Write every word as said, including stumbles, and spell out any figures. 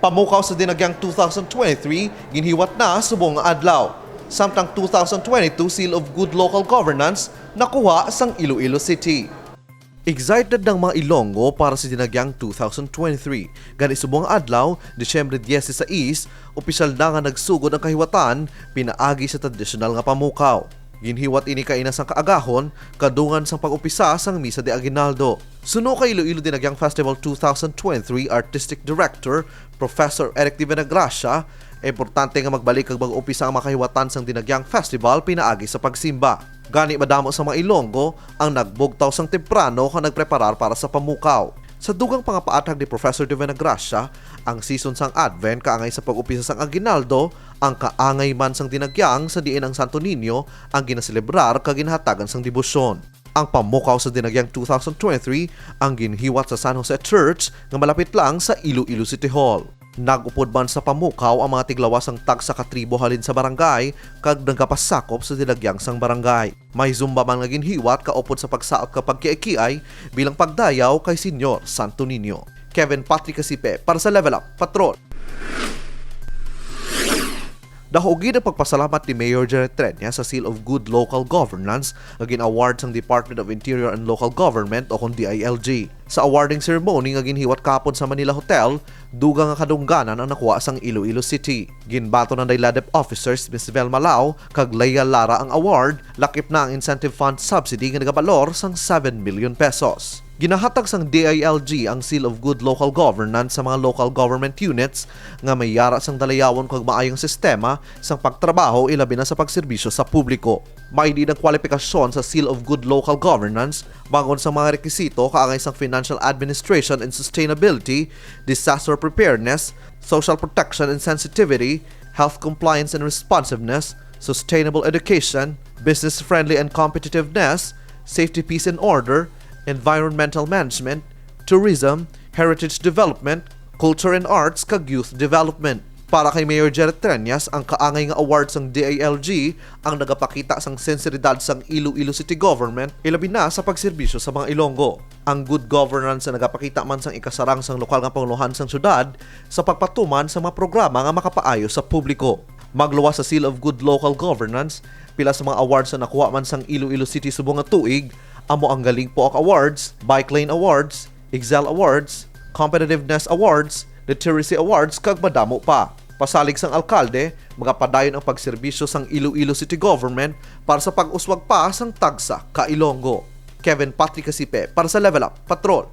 Pamukaw sa Dinagyang two thousand twenty-three ginhiwat na subong nga adlaw, samtang two thousand twenty-two Seal of Good Local Governance nakuha sang Iloilo City. Excited ang mga Ilonggo para sa Dinagyang two thousand twenty-three. Gani subong nga adlaw, Disyembre dieciséis, opisyal na nga nagsugod ang kahiwatan pinaagi sa tradisyonal nga pamukaw. Ginhiwat ini kaina sang kaagahon, kadungan sang pag-umpisa sang Misa de Aguinaldo. Suno kay Iloilo Dinagyang Festival two thousand twenty-three Artistic Director Professor Eric Divinagracia, importante nga magbalik kag mag-umpisa ang mga kahiwatan sang Dinagyang Festival pinaagi sa pagsimba. Gani, madamo sa mga Ilonggo ang nagbugtaw sang temprano kag nagpreparar para sa pamukaw. Sa dugang pangapaathag ni Professor Divinagracia, ang season sang Advent kaangay sa pag-umpisa sang Aguinaldo, ang kaangay man sang Dinagyang, sa diin ang Santo Niño ang ginaselebrar kag ginahatagan sang debosyon. Ang pamukaw sa Dinagyang two thousand twenty-three ang ginhiwat sa San Jose Church nga malapit lang sa Iloilo City Hall. Nag-upod man sa pamukaw ang mga tiglawas sang tagsa ka tribo halin sa barangay kag nagapasakop sa dinagyang sang barangay. May zumba man nga ginhiwat kaupod sa pagsaot kag pagkiaikiay bilang pagdayaw kay Señor Santo Niño. Kevin Patrick Casipe para sa Level Up Patrol. Daog gid ang pagpasalamat ni Mayor Jerry Treñas sa Seal of Good Local Governance nga gin-award sang Department of Interior and Local Government o kon D I L G. Sa awarding ceremony nga ginhiwat kahapon sa Manila Hotel, dugang nga kadungganan ang nakuha sang Iloilo City. Ginbaton anday LADEP officers Miss Velma Lao kag Leia Lara ang award, lakip na ang incentive fund subsidy nga nagabalor sang seven million pesos. Ginahatag sang D I L G ang Seal of Good Local Governance sa mga local government units nga may yara sang dalayawon kag maayong sistema sang pagtrabaho, ilabi na sa pagserbisyo sa publiko. May diin ang kwalipikasyon sa Seal of Good Local Governance bag-o sa mga rekisito kaangay sang financial administration and sustainability, disaster preparedness, social protection and sensitivity, health compliance and responsiveness, sustainable education, business-friendly and competitiveness, safety, peace and order, environmental management, tourism, heritage development, culture and arts, kag youth development. Para kay Mayor Jerry Treñas, ang kaangay nga award sang D I L G ang nagapakita sang sinseridad sang Iloilo City Government, ilabi na sa pagserbisyo sa mga Ilonggo. Ang good governance nga nagapakita man sang ikasarang sang lokal nga pangulohan sang syudad sa pagpatuman sa mga programa nga makapaayo sa publiko. Magluwas sa Seal of Good Local Governance, pila sa mga awards nga nakuha man sang Iloilo City subong nga tuig amo ang Galing Poak Awards, Bike Lane Awards, Excel Awards, Competitiveness Awards, Literacy Awards, kag madamo pa. Pasalig sang alkalde, magapadayon ang pagserbisyo sang Iloilo City Government para sa pag-uswag pa sang tagsa ka Ilonggo. Kevin Patrick Casipe para sa Level Up Patrol.